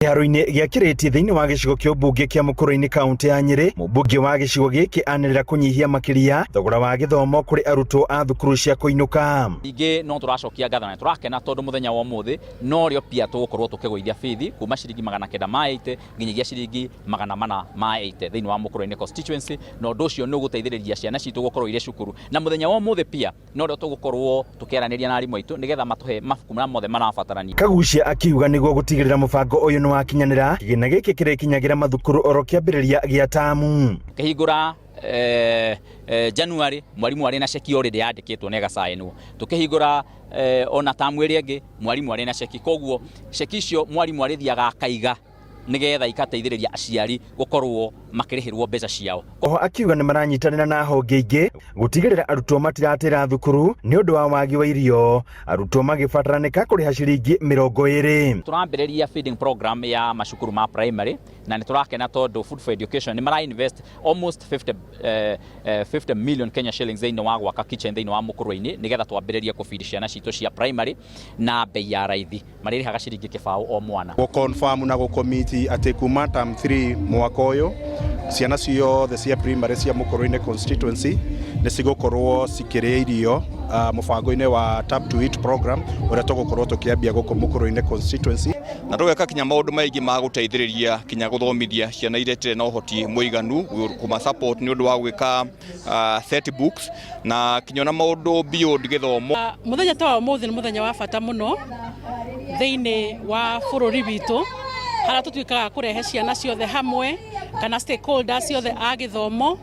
Kĩharo-inĩ gĩa Kĩrĩti thĩinĩ wa gĩcigo kĩa ũmbunge kĩa Mũkũrũ-inĩ kaũntĩ ya Nyĩrĩ, mũmbunge wa gĩcigo gĩkĩ anĩrĩra kũnyihia makĩria thogora wa gĩthomo kũrĩ arutwo a thukuru cia kũinũka. Ningĩ no tũracokia ngatho na nĩtũrakena tondũ mũthenya wa ũmũthĩ norĩo pia tũgũkorwo tũkĩgũithia bithi kuma ciringi 980 nginyagia ciringi 480 thĩinĩ wa Mũkũrũ-inĩ constituency, na ũndũ ũcio nĩ ũgũteithĩrĩria ciana citũ gũkorwo irĩ cukuru. Na mũthenya wa ũmũthĩ pia norĩo tũgũkorwo tũkĩaranĩria na arimũ aitũ nĩgetha matũhe mabuku marĩa mothe marabatarania. Kaguchia akiuga nĩguo gũtigĩrĩra mũbango ũyũ nĩwakinyanĩra, kĩgĩna gĩkĩ kĩrĩkinyagĩra mathukuru oro kĩambĩrĩria gĩa tamu. Tũkĩhingũra January mwarimũ arĩ na ceki already yandĩkĩtwo na ĩgacaĩnwo. Tũkĩhingũra ona tamu ĩrĩa ĩngĩ mwarimũ arĩ na ceki, koguo ceki icio mwarimũ arĩthiaga akaiga nĩgetha ikateithĩrĩria aciari gũkorwo makĩrĩhĩrwo mbeca ciao. Oho akiuga nĩmaranyitanĩra na honge ingĩ gũtigĩrĩra arutwo matiratĩra thukuru nĩ ũndũ wa wagi wa irio, arutwo magĩbataranĩka kũrĩha ciringi 20. Tũrambĩrĩria feeding program ya macukuru ma primary na nĩ tũrakena tondũ Food for Education nĩ mara invest almost 50 million Kenya shillings thĩinĩ wa gwaka kitchen thĩinĩ wa Mũkũrwe-inĩ nĩgetha twambĩrĩrie kũbidi ciana citũ cia primary na bei ya raithi. Marĩrĩhaga ciringi kĩbaũ o mwana. Gũ confirm na gũ commit atĩ kuma term 3 mwaka ũyũ ciana ciothe cia primary cia Mũkũrwe-inĩ constituency nĩ cigũkorwo cikĩrĩa irio mũbango-inĩ wa Tap to Eat program ũrĩa tũgũkorwo tũkĩambia gũkũ Mũkũrwe-inĩ constituency. Na tũgeka kinya maũndũ maingĩ ma gũteithĩrĩria kinya gũthomithia ciana iria itarĩ na ũhoti mũiganu, kũma support nĩ ũndũ wa gwĩka set books na kinya ona maũndũ beyond gĩthomo. Mũthenya ta wa ũmũthĩ nĩ mũthenya wa bata mũno thĩinĩ wa bũrũri witũ, harĩa tũtuĩkaga kũrehe ciana ciothe hamwe kana stakeholders ciothe a gĩthomo,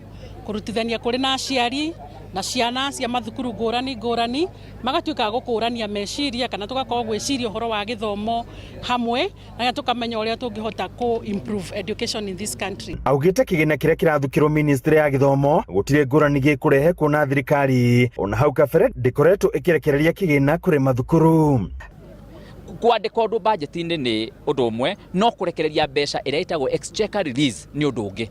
kũrutithania kũrĩ na aciari na ciana cia mathukuru ngũrani ngũrani, magatuĩka gũkũrania meciria kana tũgakorwo gwĩciria ũhoro wa gĩthomo hamwe, na tũkamenya ũrĩa tũngĩhota kũ improve education in this country. Augĩte kĩgĩna kĩrĩa kĩrathukĩrwo ministry ya gĩthomo gũtirĩ ngũrani gĩkũrehe kuona thirikari ona hau kabere ndĩkoretwo ĩkĩrekereria kĩgĩna kũrĩ mathukuru. Kwandĩka ũndũ bajeti-inĩ nĩ ũndũ ũmwe, no kũrekereria mbeca ĩrĩa ĩtagwo exchequer release nĩ ũndũ ũngĩ.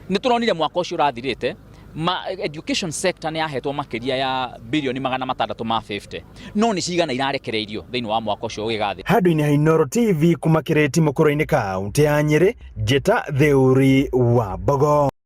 Nĩ tũronire mwaka ũcio ũrathirĩte ma education sector nĩ yahetwo makĩria ya birioni 650, no nĩ cigana irarekereirio thĩinĩ wa mwaka ũcio ũgĩgathĩ. Handũ-inĩ ha Inooro TV kuma Kĩrĩti Mũkũrũ-inĩ kaũntĩ ya Nyĩrĩ, Njĩta Theuri wa Mbogo.